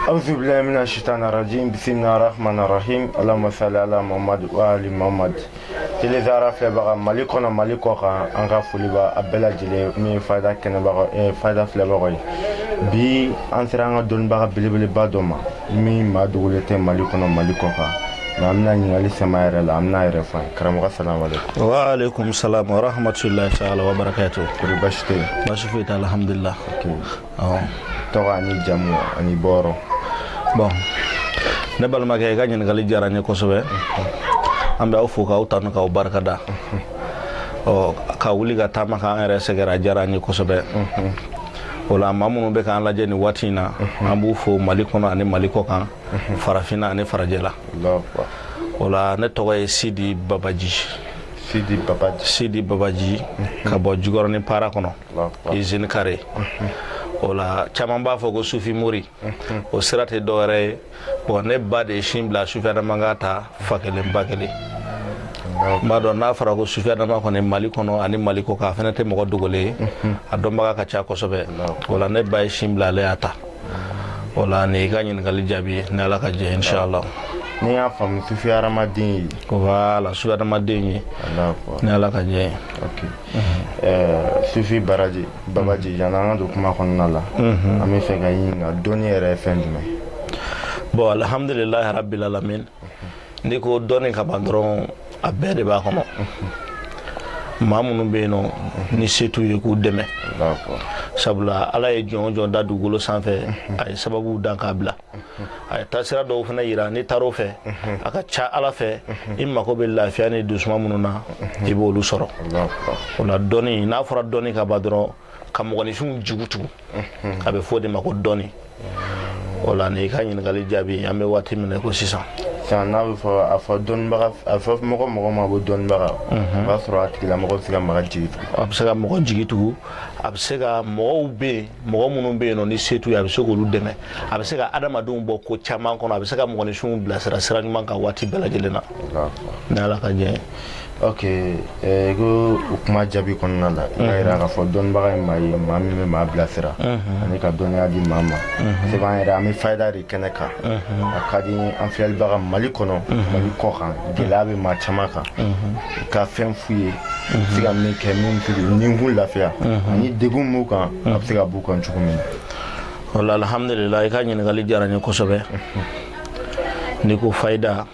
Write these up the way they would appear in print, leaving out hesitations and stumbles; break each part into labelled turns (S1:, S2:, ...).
S1: Auzu billahi mina shaitani rajim bismillahir rahmanir rahim Allahumma salli ala Muhammad wa ali Muhammad. Télé Zahara filɛbaga Mali kɔnɔ, Mali kɔ kan, an ka foli b'a a bɛɛ lajɛlen min ye fayida kɛnɛbaga fayida filɛbagaw ye. Bi an sera an ka dɔnnibaga belebeleba dɔ ma min maa dogolen tɛ Mali kɔnɔ, Mali kɔ kan, mais an bɛna ɲininkali sɛmɛ a yɛrɛ la, an bɛna a yɛrɛ fɔ an ye. Karamɔgɔ, salamu aleykum.
S2: Wa aleykum salam wa rahmatullahi ta'ala wa barakatuh.
S1: Kori baasi tɛ yen?
S2: Baasi foyi tɛ, alhamdulillah.
S1: Ok.
S2: Awɔ.
S1: Tɔgɔ ani jamu ani bɔyɔrɔ.
S2: Bon, ne balimakɛ, i ka ɲininkali diyara n ye kosɛbɛ. An bɛ aw fo k'aw tanu k'aw barikada. Ɔ ka wuli ka taama k'an yɛrɛ sɛgɛrɛ, a diyara an ye kosɛbɛ. O la, maa minnu bɛ k'an lajɛ nin waati in na, an b'u fo Mali kɔnɔ ani Mali kɔ kan, farafinna ani farajɛla.
S1: Allahu akbar.
S2: O la, ne tɔgɔ ye Sidi Babaji.
S1: Sidi Babaji.
S2: Sidi Babaji ka bɔ Jikɔrɔni Para kɔnɔ.
S1: Allahu akbar.
S2: Usine Carré. O la, caman b'a fɔ ko Sufi Mori, o sira tɛ dɔwɛrɛ ye. Bon, ne ba de ye sin bila Sufi Adama ka ta fa kelen ba kelen. N b'a dɔn n'a fɔra ko Sufi Adama kɔni, Mali kɔnɔ ani Mali kɔ kan, a fana tɛ mɔgɔ dogolen ye, a dɔnbaga ka ca kosɛbɛ. O la, ne ba ye sin bila, ale y'a ta. O la, nin y'i ka ɲininkali jaabi ye, ni Ala ka jɛ, inshallah.
S1: Ni y'a faamu, Sufi hadamaden ye.
S2: Voilà, Sufi hadamaden ye.
S1: Allahu akbar.
S2: Ni Ala ka jɛ ye.
S1: Ok. Sufi Baraji Babaji, yanni an ka don kuma kɔnɔna la, an bɛ fɛ ka ɲininka, dɔnni yɛrɛ ye fɛn jumɛn?
S2: Bon, alhamdulilahi rabbil alamin. N'i ko dɔnni ka ban dɔrɔn, a bɛɛ de b'a kɔnɔ. Maa minnu bɛ yen nɔ ni se t'u ye, k'u dɛmɛ.
S1: Allahu akbar.
S2: Sabula Ala ye jɔn o jɔn da dugukolo sanfɛ, a ye sababuw dan k'a bila, a ye taasira dɔw fana yira. N'i taar'o fɛ, a ka ca Ala fɛ, i mako bɛ lafiya ni dusuma minnu na, i b'olu sɔrɔ.
S1: Allahu akbar.
S2: O la, dɔnni, n'a fɔra dɔnni ka ban dɔrɔn, ka mɔgɔninfinw jugu tugu, a bɛ fɔ o de ma ko dɔnni. O la, n'i ka ɲininkali jaabi, an bɛ waati min na i ko sisan.
S1: Sisan n'a bɛ fɔ a fɔ dɔnnibaga, a fɔ mɔgɔ ma ko dɔnnibaga, o b'a sɔrɔ a tigilamɔgɔ bɛ se ka maga jigi tugu.
S2: A bɛ se ka mɔgɔ jigi tugu, a bɛ se ka mɔgɔw bɛ yen, mɔgɔ minnu bɛ yen nɔ ni se t'u ye, a bɛ se k'olu dɛmɛ, a bɛ se ka adamadenw bɔ ko caman kɔnɔ, a bɛ se ka mɔgɔninfinw bilasira sira ɲuman kan waati bɛɛ lajɛlen na.
S1: Allahu akbar.
S2: Ni Ala ka jɛ ye.
S1: Ok, ko o kuma jaabi kɔnɔna la, i y'a yira k'a fɔ dɔnnibaga ye maa ye, maa min bɛ maa bilasira ani ka dɔnniya di maa ma. Sɛbɛn an yɛrɛ, an bɛ fayida de kɛnɛ kan. A ka di an filɛlibaga Mali kɔnɔ, Mali kɔ kan, gɛlɛya bɛ maa caman kan, ka fɛn f'u ye, u bɛ se ka min kɛ, min bɛ se k'u ninkun lafiya ani degun b'u kan, a bɛ se ka b'u kan cogo min na.
S2: O la, alhamdulillah, i ka ɲininkali diyara n ye kosɛbɛ. N'i ko fayida,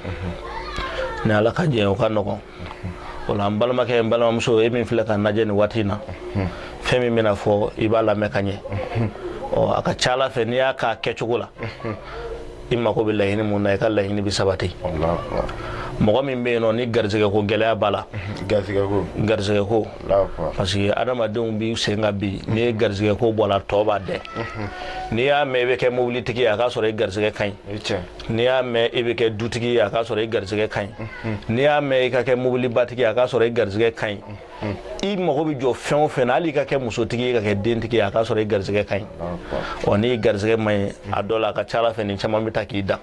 S2: ni Ala ka jɛ, o ka nɔgɔn. O la, n balimakɛ, n balimamuso, e min filɛ ka n lajɛ nin waati in na, fɛn min bɛna fɔ, i b'a lamɛn ka ɲɛ. Ɔ a ka ca Ala fɛ, n'i y'a k'a kɛcogo la, i mako bɛ laɲini mun na, i ka laɲini bɛ sabati.
S1: Allahu akbar.
S2: Mɔgɔ min bɛ yen nɔ ni garijɛgɛ ko gɛlɛya b'a la.
S1: Garijɛgɛ ko.
S2: Garijɛgɛ ko.
S1: Allahu akbar.
S2: Parce que adamadenw b'i sen kan bi, n'i ye garijɛgɛ ko bɔ a la, tɔ b'a dɛn. N'i y'a mɛn i bɛ kɛ mobilitigi ye, a k'a sɔrɔ i garijɛgɛ ka ɲi.
S1: O ye tiɲɛ.
S2: N'i y'a mɛn i bɛ kɛ dutigi ye, a k'a sɔrɔ i garijɛgɛ ka ɲi. N'i y'a mɛn i ka kɛ mobilibatigi ye, a k'a sɔrɔ i garijɛgɛ ka ɲi. I mago bɛ jɔ fɛn o fɛn na, hali i ka kɛ musotigi ye, ka kɛ dentigi ye, a k'a sɔrɔ i garijɛgɛ ka ɲi.
S1: Allahu akbar.
S2: Ɔ n'i garijɛgɛ man ɲi, a dɔ la, a ka ca Ala fɛ, nin caman bɛ taa k'i dan.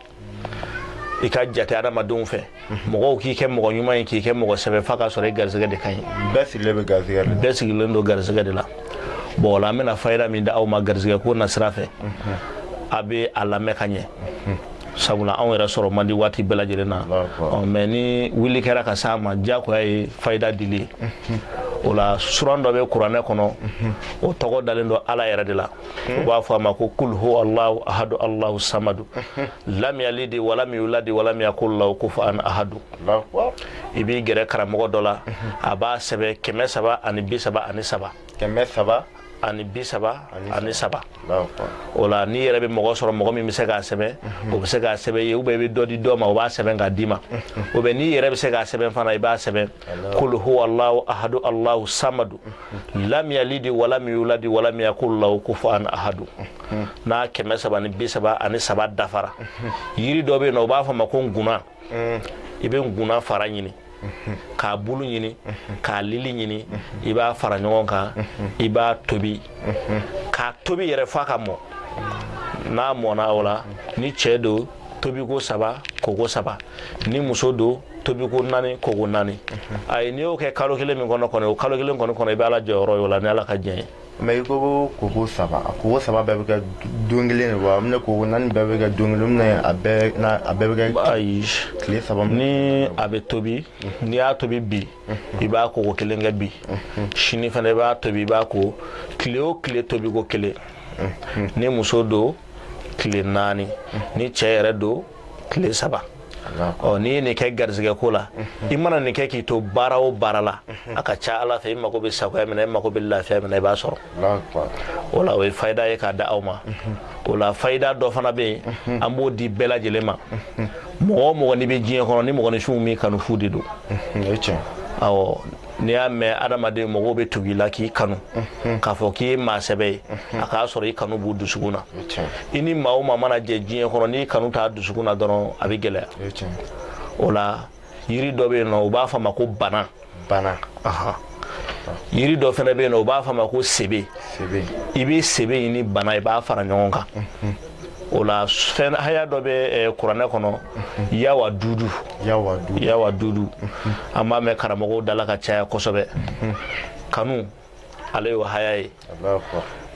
S2: I ka jate adamadenw fɛ, mɔgɔw k'i kɛ mɔgɔ ɲuman ye, k'i kɛ mɔgɔ sɛbɛ, f'a ka sɔrɔ i garijɛgɛ de ka ɲi.
S1: Bɛɛ sigilen bɛ garijɛgɛ de la.
S2: Bɛɛ sigilen don garijɛgɛ de la. Bon, o la, an bɛna fayida min di aw ma garijɛgɛ ko nasira fɛ, a bɛ a lamɛn ka ɲɛ, sabula anw yɛrɛ sɔrɔ man di waati bɛɛ lajɛlen na.
S1: Allahu akbar.
S2: Ɔ mais ni wuli kɛra ka s'a ma, diyagoya ye fayida dili ye. O la, suran dɔ bɛ kuranɛ kɔnɔ, o tɔgɔ dalen don Ala yɛrɛ de la. U b'a fɔ a ma ko kul huwa Allahu ahadu Allahu samadu lam yalidi walam yuladi walam yakul lahu kufuwan ahadu.
S1: Allahu akbar.
S2: I b'i gɛrɛ karamɔgɔ dɔ la, a b'a sɛbɛn 333.
S1: 300
S2: ani 33.
S1: Allahu akbar.
S2: O la, n'i yɛrɛ bɛ mɔgɔ sɔrɔ, mɔgɔ min bɛ se k'a sɛbɛn, o bɛ se k'a sɛbɛn i ye, ou bien i bɛ dɔ di dɔ ma, o b'a sɛbɛn k'a d'i ma, ou bien n'i yɛrɛ bɛ se k'a sɛbɛn fana, i b'a sɛbɛn: kul huwa Allahu ahadu Allahu samadu lam yalidi walam yuladi walam yakul lahu kufuwan ahadu. N'a 333 dafara, yiri dɔ bɛ yen nɔ, u b'a fɔ a ma ko nguna. I bɛ nguna fara ɲini, k'a bulu ɲini, k'a lili ɲini, i b'a fara ɲɔgɔn kan, i b'a tobi, k'a tobi yɛrɛ f'a ka mɔ. N'a mɔna, o la, ni cɛ don, tobiko saba. koko saba. Ni muso don, tobiko naani, koko naani. Ayi, n'i y'o kɛ kalo kelen min kɔnɔ kɔni, o kalo kelen kɔni kɔnɔ, i bɛ Ala jɔyɔrɔ ye o la, ni Ala ka diɲɛ ye.
S1: Mais i ko koko saba, a koko saba bɛɛ bɛ kɛ don kelen de wa? Ne koko naani bɛɛ bɛ kɛ don kelen na, a bɛɛ na, a bɛɛ bɛ kɛ?
S2: Ayi.
S1: Tile 3.
S2: Ni a bɛ tobi, n'i y'a tobi bi, i b'a koko kelen kɛ bi. Sini fana, i b'a tobi, i b'a ko. Tile o tile, tobiko kelen. Ni muso don, tile 4. Ni cɛ yɛrɛ don, tile 3. Ɔ, n'i ye nin kɛ garisɛgɛ ko la, i mana nin kɛ k'i to baara o baara la, a ka ca Ala fɛ, i mago bɛ sagoya min na, i mago bɛ lafiya min na, i b'a sɔrɔ. O la, o ye fayida ye k'a da aw ma. O la, fayida dɔ fana bɛ yen, an b'o di bɛɛ lajɛlen ma. Mɔgɔ o mɔgɔ n'i bɛ diɲɛ kɔnɔ, ni mɔgɔninfinw m'i kanu, fu de don. Awɔ, n'i y'a mɛn adamaden mɔgɔw bɛ tugu i la k'i kanu, k'a fɔ k'i ye maa sɛbɛ ye, a k'a sɔrɔ i kanu b'u dusukun na. I ni maa o maa mana jɛ diɲɛ kɔnɔ, n'i kanu t'a dusukun na dɔrɔn, a bɛ gɛlɛya. O la, yiri dɔ bɛ yen nɔ, u b'a fɔ a ma ko bana.
S1: Bana.
S2: Yiri dɔ fana bɛ yen nɔ, u b'a fɔ a ma ko sebe. I bɛ sebe ɲini, bana, i b'a fara ɲɔgɔn kan. O la, fɛn haya dɔ bɛ kuranɛ kɔnɔ, yawa dudu. Yawa dudu, an b'a mɛn karamɔgɔw da la ka caya kosɛbɛ. Kanu, ale y'o haya ye.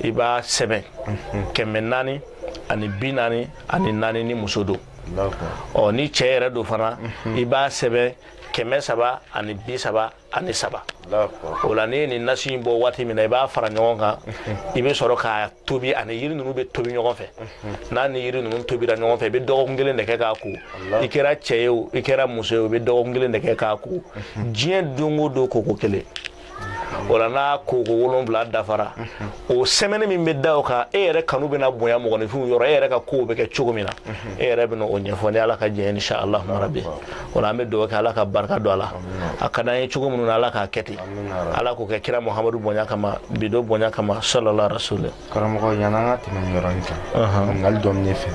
S2: I b'a sɛbɛn 444 ni muso don. Ɔ, ni cɛ yɛrɛ don fana, i b'a sɛbɛn 333. O la, n'i ye nin nasi in bɔ waati min na, i b'a fara ɲɔgɔn kan, i bɛ sɔrɔ k'a tobi. Ani yiri ninnu bɛ tobi ɲɔgɔn fɛ. N'a ni yiri ninnu tobira ɲɔgɔn fɛ, i bɛ dɔgɔkun kelen de kɛ k'a ko. I kɛra cɛ ye o, i kɛra muso ye o, i bɛ dɔgɔkun kelen de kɛ k'a ko. Diɲɛ don o don, koko kelen. O la, n'a koko 7 dafara, o sɛmɛni min bɛ da o kan, e yɛrɛ kanu bɛna bonya mɔgɔninfinw yɔrɔ. E yɛrɛ ka kow bɛ kɛ cogo min na, e yɛrɛ bɛna o ɲɛfɔ, ni Ala ka diɲɛ, insha Allah rabi. O la, an bɛ dugawu kɛ, Ala ka barika don a la. A ka d'an ye cogo minnu na, Ala k'a kɛ ten. Ala k'o kɛ kira Muhamadu bonya kama, bi don bonya kama, sallallahu rasul.
S1: Karamɔgɔ, yanni an ka tɛmɛ nin yɔrɔnin kan, ɲininkali dɔ bɛ ne fɛ.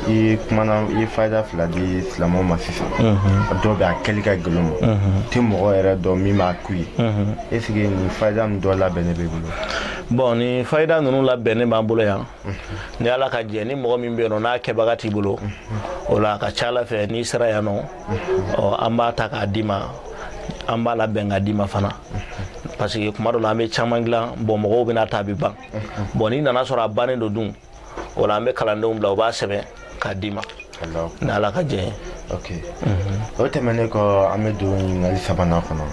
S1: I kumana, i ye fayida fila di silamɛw ma sisan. A dɔw bɛ, a kɛli ka gɛlɛn ma, tɛ mɔgɔ yɛrɛ dɔn min b'a k'u ye. Est ce que nin fayida nin dɔ labɛnnen b'i bolo?
S2: Bon, ni fayida ninnu labɛnnen b'an bolo yan, ni Ala ka jɛ. Ni mɔgɔ min bɛ yen nɔ, n'a kɛbaga t'i bolo, o la, a ka ca Ala fɛ, n'i sera yan nɔ, ɔ, an b'a ta k'a d'i ma, an b'a labɛn k'a d'i ma fana, parce que kuma dɔ la, an bɛ caman dilan. Bon, mɔgɔw bɛna ta, a bɛ ban. Bon, n'i nana sɔrɔ a bannen don dun, o la, an bɛ kalandenw bila, u b'a sɛbɛn k'a d'i ma, ni Ala ka jɛ ye.
S1: Ok, o tɛmɛnen kɔ, an bɛ don ɲininkali sabanan kɔnɔ.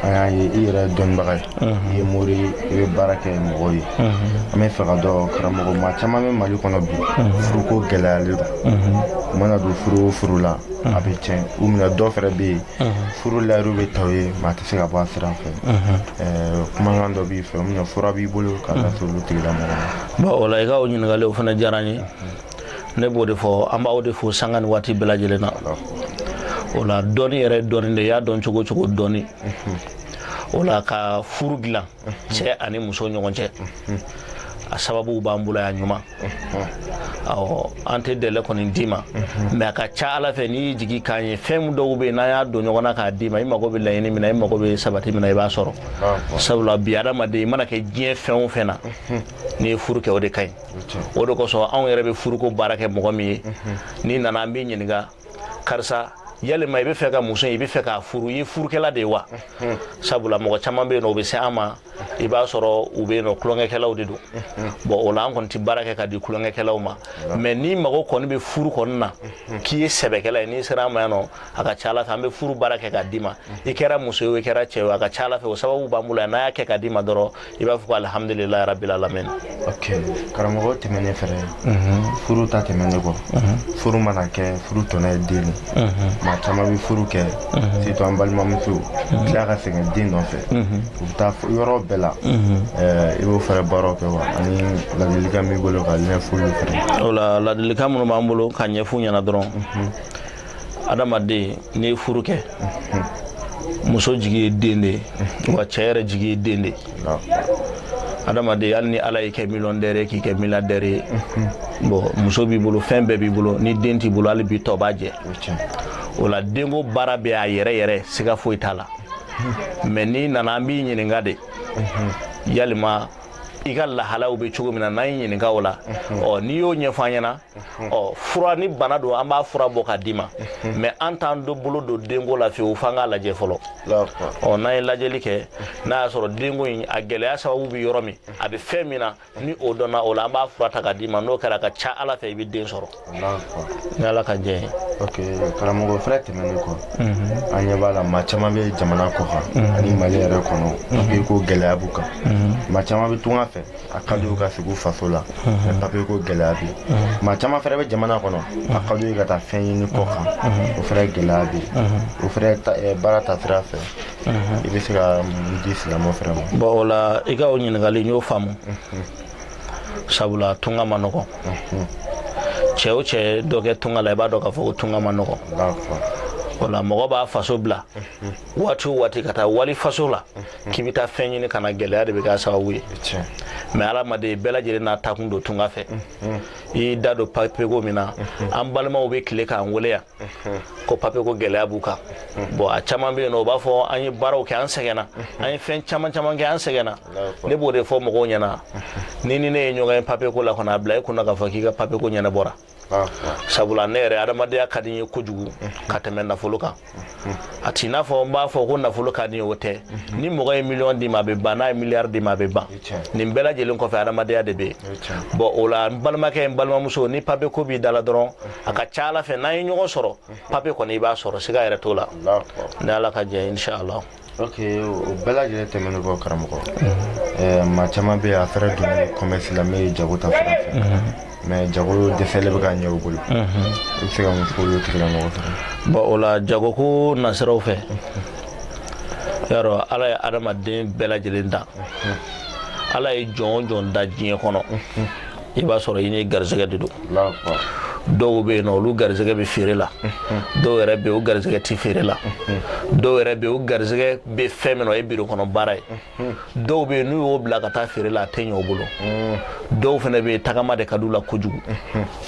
S1: An y'a ye i yɛrɛ ye dɔnnibaga ye, i ye mori ye, i bɛ baara kɛ mɔgɔw ye. An bɛ fɛ ka dɔn, karamɔgɔ, maa caman bɛ Mali kɔnɔ bi, furuko gɛlɛyalen don. U mana don furu o furu la, a bɛ tiɲɛ. U minɛ dɔ fɛnɛ bɛ yen, furu layiru bɛ ta u ye, maa tɛ se ka bɔ a sira fɛ. Kumakan dɔ b'i fɛ, ou fura b'i bolo ka lase olu tigilamɔgɔw
S2: ma? Bon, o la, i ka o ɲininkali, o fana diyara n ye. Ne b'o de fɔ, an b'aw de fo sanga ni waati bɛɛ lajɛlen na. O la, dɔnni yɛrɛ, dɔnni de, i y'a dɔn cogo o cogo, dɔnni. O la, ka furu dilan cɛ ani muso ɲɔgɔn cɛ, a sababu b'an bolo yan ɲuman. Awɔ, an tɛ dɛlɛ kɔni d'i ma, mais a ka ca Ala fɛ, n'i y'i jigi k'an ye, fɛn dɔw bɛ yen, n'an y'a don ɲɔgɔn na k'a d'i ma, i mago bɛ laɲini min na, i mago bɛ sabati min na, i b'a sɔrɔ. Sabula bi, adamaden, i mana kɛ diɲɛ fɛn o fɛn na, n'i ye furu kɛ, o de ka ɲi. O de kosɔn, anw yɛrɛ bɛ furuko baara kɛ. Mɔgɔ min ye, n'i nana, an b'i ɲininka: karisa, yalima i bɛ fɛ ka muso in, i bɛ fɛ k'a furu, i ye furukɛla de ye wa? Sabula mɔgɔ caman bɛ yen nɔ, u bɛ se an ma, i b'a sɔrɔ u bɛ yen nɔ, tulonkɛkɛlaw de don. Bon, o la, an kɔni tɛ baara kɛ ka di tulonkɛkɛlaw ma. Mais n'i mago kɔni bɛ furu kɔni na, k'i ye sɛbɛkɛla ye, n'i sera an ma yan nɔ, a ka ca Ala fɛ, an bɛ furu baara kɛ k'a d'i ma. I kɛra muso ye o, i kɛra cɛ ye o, a ka ca Ala fɛ, o sababu b'an bolo yan. N'an y'a kɛ k'a d'i ma dɔrɔn, i b'a fɔ ko alihamudulilayi rabil alamin.
S1: Ok, karamɔgɔ, tɛmɛnen fɛnɛ, furu ta tɛmɛnen kɔ, furu mana kɛ, furu tɔnɔ ye den de. Maa caman bɛ furu kɛ, surtout an balimamusow, tila ka sɛgɛn den nɔfɛ, u bɛ taa yɔrɔ bɛɛ la. I b'o fɛnɛ baaraw kɛ wa? Ani ladilikan b'i bolo ka ɲɛfɔ olu fɛnɛ?
S2: O la, ladilikan minnu b'an bolo ka ɲɛf'u ɲɛna dɔrɔn, adamaden, n'i ye furu kɛ, muso jigi ye den de ye, wa cɛ yɛrɛ jigi ye den de ye. Adamaden, hali ni Ala y'i kɛ millionnaire ye, k'i kɛ milliardaire ye, bon, muso b'i bolo, fɛn bɛɛ b'i bolo, ni den t'i bolo, hali bi tɔ b'a jɛ. O la, denko baara bɛ a yɛrɛ yɛrɛ, siga foyi t'a la. Mais n'i nana, an b'i ɲininka de: yalima I ka lahalaw bɛ cogo min na, n'an y'i ɲininka o la, ɔ n'i y'o ɲɛfɔ an ɲɛna, ɔ fura ni bana don, an b'a fura bɔ k'a d'i ma. Mais an t'an don bolo don denko la fiyewu f'an k'a lajɛ fɔlɔ. Ɔ n'an ye lajɛli kɛ, n'a y'a sɔrɔ denko in a gɛlɛya sababu bɛ yɔrɔ min, a bɛ fɛn min na, ni o dɔnna o la, an b'a fura ta k'a d'i ma. N'o kɛra, a ka ca Ala fɛ, i bɛ den sɔrɔ ni Ala ka jɛ ye.
S1: Ok karamɔgɔ, fɛrɛ tɛmɛnen kɔ, an ɲɛ b'a la, maa caman bɛ jamana kɔ kan ani Mali yɛrɛ kɔnɔ, papiye ko gɛlɛya b'u kan. Maa caman bɛ tunga fɛ, a ka d'u ka segin u faso la, mais papiye ko gɛlɛya bɛ yen. Maa caman fɛnɛ bɛ jamana kɔnɔ, a ka d'u ye ka taa fɛn ɲini kɔ kan, o fɛnɛ gɛlɛya bɛ yen. O fɛnɛ baara ta sira fɛ, i bɛ se ka mun di silamɛw fɛnɛ ma?
S2: Bon, o la, i ka o ɲininkali, n y'o faamu, sabula tunga ma nɔgɔn. Cɛ o cɛ dɔ kɛ tunga la, i b'a dɔn k'a fɔ ko tunga ma nɔgɔn. O la, mɔgɔ b'a faso bila waati o waati ka taa wali faso la k'i bɛ taa fɛn ɲini ka na, gɛlɛya de bɛ k'a sababu ye. Mais hadamaden bɛɛ lajɛlen n'a taakun don tunga fɛ. I y'i da don papiye ko min na, an balimaw bɛ tile k'an wele yan ko papiye ko gɛlɛya b'u kan. Bon, a caman bɛ yen nɔ, u b'a fɔ an ye baaraw kɛ, an sɛgɛnna, an ye fɛn caman caman kɛ, an sɛgɛnna. Ne b'o de fɔ mɔgɔw ɲɛna: ni ni ne ye ɲɔgɔn ye papiye ko la kɔnɔ, a bila i kunna k'a fɔ k'i ka papiye ko ɲɛnabɔra, sabula ne yɛrɛ, adamadenya ka di n ye kojugu ka tɛmɛ nafolo kan. A t'i n'a fɔ n b'a fɔ ko nafolo ka di n ye, o tɛ. Ni mɔgɔ ye miliyɔn d'i ma, a bɛ ban. N'a ye miliyari d'i ma, a bɛ ban. Nin bɛɛ lajɛlen kɔfɛ, adamadenya de bɛ yen. Bon, o la, n balimakɛ, n balimamuso, ni papiye ko b'i da la dɔrɔn, a ka ca Ala fɛ, n'an ye ɲɔgɔn sɔrɔ, papiye kɔni, i b'a sɔrɔ, siga yɛrɛ t'o la, ni Ala ka jɛ, inshallah.
S1: Ok, o bɛɛ lajɛlen tɛmɛnen kɔ, karamɔgɔ, maa caman bɛ yen, a fɛrɛ donnen commerce la min ye jago ta sira fɛ, mais jago dɛsɛlen bɛ ka ɲɛ u bolo. I bɛ se ka mun fɔ olu tigilamɔgɔ fɛ?
S2: Bon, o la, jago ko nasiraw fɛ, yarɔ, Ala ye adamaden bɛɛ lajɛlen dan. Ala ye jɔn o jɔn da diɲɛ kɔnɔ, i b'a sɔrɔ i ni garisɛgɛ de don. Dɔw bɛ yen nɔ, olu garisɛgɛ bɛ feere la. Dɔw yɛrɛ bɛ yen, o garisɛgɛ tɛ feere la. Dɔw yɛrɛ bɛ yen, o garisɛgɛ bɛ fɛn min na, o ye biro kɔnɔ baara ye. Dɔw bɛ yen, n'u y'o bila ka taa feere la, a tɛ ɲɛ o bolo. Dɔw fana bɛ yen, tagama de ka d'u la kojugu.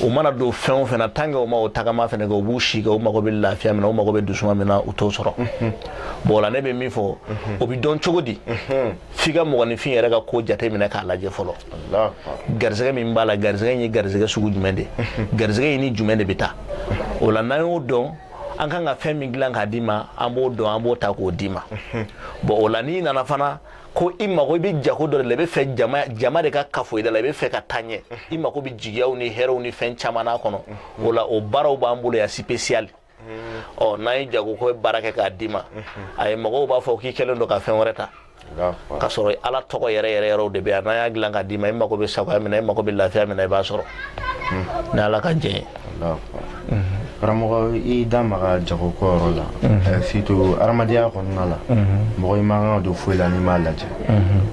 S2: U mana don fɛn o fɛn na, tant que u ma o tagama fana kɛ, u b'u si kɛ, u mago bɛ lafiya min na, u mago bɛ dusuma min na, u t'o sɔrɔ. Bon, o la, ne bɛ min fɔ, o bɛ dɔn cogo di? F'i ka mɔgɔninfin yɛrɛ ka ko jateminɛ k'a lajɛ fɔlɔ, garisɛgɛ min b'a la, garisɛgɛ in ye garisɛgɛ sugu jumɛn de, garisɛgɛ in ni jumɛn de bɛ taa. O la, n'an y'o dɔn, an kan ka fɛn min dilan k'a d'i ma, an b'o dɔn, an b'o ta k'o d'i ma. Bon, o la, n'i nana fana ko i mago i bɛ jago dɔ de la, i bɛ fɛ jama jama de ka kafo i da la, i bɛ fɛ ka taa ɲɛ, i mago bɛ jigiyaw ni hɛrɛw ni fɛn caman n'a kɔnɔ, o la, o baaraw b'an bolo yan spécial. Ɔ n'an ye jago ko baara kɛ k'a d'i ma, a ye mɔgɔw b'a fɔ k'i kɛlen don ka fɛn wɛrɛ ta, k'a sɔrɔ Ala tɔgɔ yɛrɛ yɛrɛ yɛrɛw de bɛ yan. N'an y'a dilan k'a d'i ma, i mago bɛ sagoya min na, i mago bɛ lafiya min na, i b'a sɔrɔ ni Ala ka jɛn ye.
S1: Karamɔgɔ, i da maga jago ko yɔrɔ la, surtout adamadenya kɔnɔna la, mɔgɔ i man kan ka don foyi la n'i m'a lajɛ.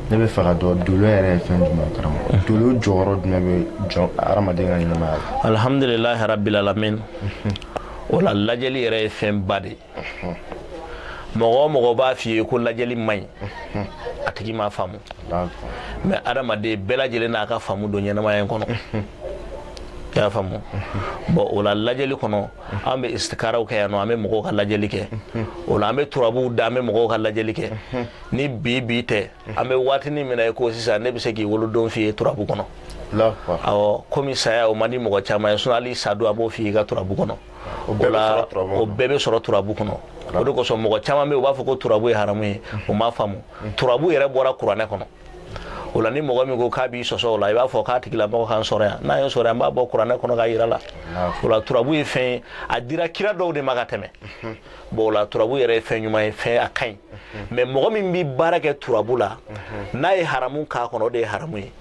S1: Ne bɛ fɛ ka dɔn, dolo yɛrɛ ye fɛn jumɛn ye? Karamɔgɔ, dolo jɔyɔrɔ jumɛn bɛ jɔn hadamaden ka ɲɛnamaya la?
S2: Alhamdulilahi rabbil alamin. O la, lajɛli yɛrɛ ye fɛnba de ye. Mɔgɔ o mɔgɔ b'a f'i ye ko lajɛli man ɲi, a tigi m'a faamu. Mais adamaden bɛɛ lajɛlen n'a ka faamu don ɲɛnamaya in kɔnɔ, i y'a faamu. Bon, o la, lajɛli kɔnɔ, an bɛ istikaraw kɛ yan nɔ, an bɛ mɔgɔw ka lajɛli kɛ. O la, an bɛ turabuw da, an bɛ mɔgɔw ka lajɛli kɛ. Ni bi bi tɛ, an bɛ waatinin min na i ko sisan, ne bɛ se k'i wolodon f'i ye turabu kɔnɔ. Awɔ, komi saya o man di mɔgɔ caman ye, sinon hali sa don, a b'o f'i ye i ka turabu kɔnɔ. O la, o bɛɛ bɛ sɔrɔ turabu kɔnɔ. O de kosɔn, mɔgɔ caman bɛ yen, u b'a fɔ ko turabu ye haramu ye, o m'a faamu. Turabu yɛrɛ bɔra kuranɛ kɔnɔ. O la, ni mɔgɔ min ko k'a b'i sɔsɔ o la, i b'a fɔ k'a tigilamɔgɔ k'an sɔrɔ yan. N'a ye sɔrɔ yan, n b'a bɔ kuranɛ kɔnɔ k'a yira la. O la, turabu ye fɛn ye, a dira kira dɔw de ma ka tɛmɛ. Bon, o la, turabu yɛrɛ ye fɛn ɲuman ye, fɛn a ka ɲi. Mais mɔgɔ min bɛ baara kɛ turabu la, n'a ye haramu k'a kɔnɔ, o de ye haramu ye.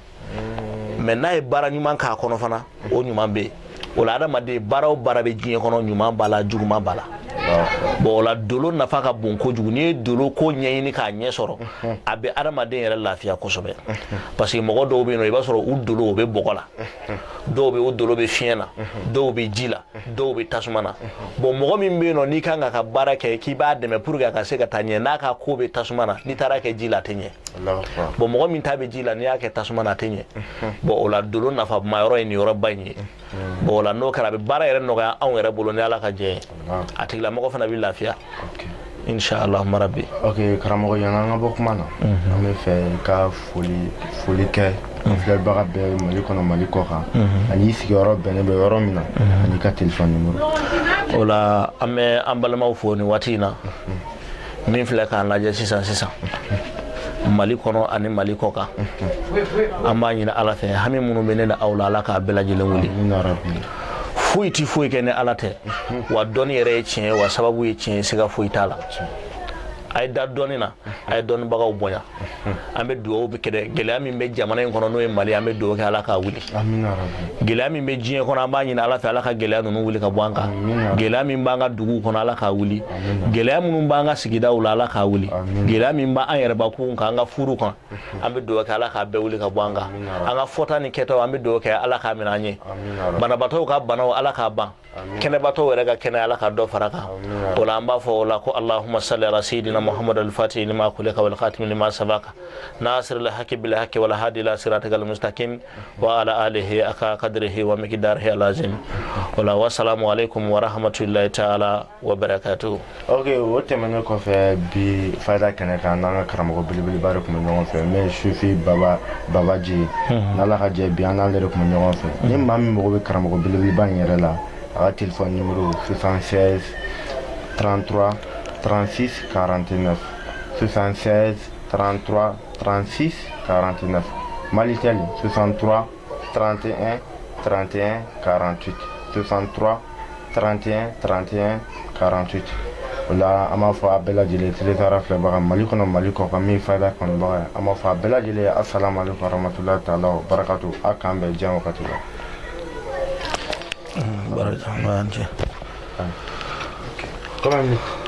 S2: Mais n'a ye baara ɲuman k'a kɔnɔ fana, o ɲuman bɛ yen. O la, adamaden, baara o baara bɛ diɲɛ kɔnɔ, ɲuman b'a la, juguman b'a la. Bon, o la, dolo nafa ka bon kojugu. N'i ye dolo ko ɲɛɲini k'a ɲɛ sɔrɔ, a bɛ adamaden yɛrɛ lafiya kosɛbɛ, parce que mɔgɔ dɔw bɛ yen nɔ, i b'a sɔrɔ u dolo o bɛ bɔgɔ la, dɔw bɛ u dolo bɛ fiɲɛ na, dɔw bɛ ji la, dɔw bɛ tasuma na. Bon, mɔgɔ min bɛ yen nɔ, n'i kan k'a ka baara kɛ, k'i b'a dɛmɛ pour que a ka se ka taa ɲɛ, n'a ka ko bɛ tasuma na, n'i taara kɛ ji la, a tɛ ɲɛ. Bon, mɔgɔ min ta bɛ ji la, n'i y'a kɛ tasuma na, a tɛ ɲɛ. Bon, o la, dolo nafa ma yɔrɔ ye nin yɔrɔba in ye. Bon, o la, n'o kɛra, a bɛ baara yɛrɛ nɔgɔya anw yɛrɛ bolo, ni Ala ka jɛ ye. A tigilamɔgɔ fana bɛ lafiya, inshallah marabi.
S1: Ok karamɔgɔ, yanni an ka bɔ kuma na, an bɛ fɛ i ka foli kɛ. an filɛbaga bɛɛ Mali kɔnɔ, Mali kɔ kan, ani i sigiyɔrɔ bɛnnen bɛ yɔrɔ min na, ani ka téléphone numéro.
S2: O la, an bɛ an balimaw fo nin waati in na min filɛ k'an lajɛ sisan sisan, Mali kɔnɔ ani Mali kɔ kan. An b'a ɲini Ala fɛ, hami minnu bɛ ne ni aw la, Ala k'a bɛɛ lajɛlen wuli.
S1: Amina rabi.
S2: Foyi ti foyi kɛ ni Ala tɛ. Wa dɔnni yɛrɛ ye tiɲɛ ye, wa sababu ye tiɲɛ ye, siga foyi t'a la. A ye da dɔnni na, a ye dɔnnibagaw bonya. An bɛ dugawu kɛ dɛ. Gɛlɛya min bɛ jamana in kɔnɔ, n'o ye Mali, an bɛ dugawu kɛ Ala k'a wuli.
S1: Amina rabi.
S2: Gɛlɛya min bɛ diɲɛ kɔnɔ, an b'a ɲini Ala fɛ, Ala ka gɛlɛya ninnu wuli ka bɔ an kan. Gɛlɛya min b'an ka duguw kɔnɔ, Ala k'a wuli. Gɛlɛya minnu b'an ka sigidaw la, Ala k'a wuli. Gɛlɛya min b'an yɛrɛbakun kan, an ka furu kan, an bɛ dugawu kɛ, Ala k'a bɛɛ wuli ka bɔ an kan. An ka fɔta ni kɛtaw, an bɛ dugawu kɛ, Ala k'a minɛ an ye. Banabaatɔw ka banaw, Ala k'a ban. Kɛnɛbatɔw yɛrɛ ka kɛnɛ, Ala ka dɔ fara kan. O la, an b'a fɔ o la ko allahumma salli ala sayyidina Muhammad al-fatih lima ughliqa wal khatim lima sabaqa nasir al haqi bil haqi wal hadi ila siratikal mustaqim wa ala alihi haqqa qadrihi wa miqdarihi al azim. O la, wassalamu alaikum wa rahmatullahi ta'ala wa barakatuh.
S1: Ok, o tɛmɛnen kɔfɛ, bi fayida kɛnɛ kan, n'an ka karamɔgɔ belebeleba de tun bɛ ɲɔgɔn fɛ, min ye Sufi Baba Babaji ye. N'Ala ka jɛ, bi an n'ale de tun bɛ ɲɔgɔn fɛ. Ni maa min mago bɛ karamɔgɔ belebeleba in yɛrɛ la, a ka téléphone numéro 76 33 36 49, 76 33 36 49, Malitel 63 31 31 48, 63 31 31 48. O la, an b'a fɔ a bɛɛ lajɛlen, Télé Sahara filɛbaga Mali kɔnɔ, Mali kɔ kan, min fayida kanubaga ye, an b'a fɔ a bɛɛ lajɛlen assalamu alaikum warahmatullahi taala wa barakatu. A k'an bɛn diɲɛ wagati la.
S2: Baraka.
S1: Combien de minutes?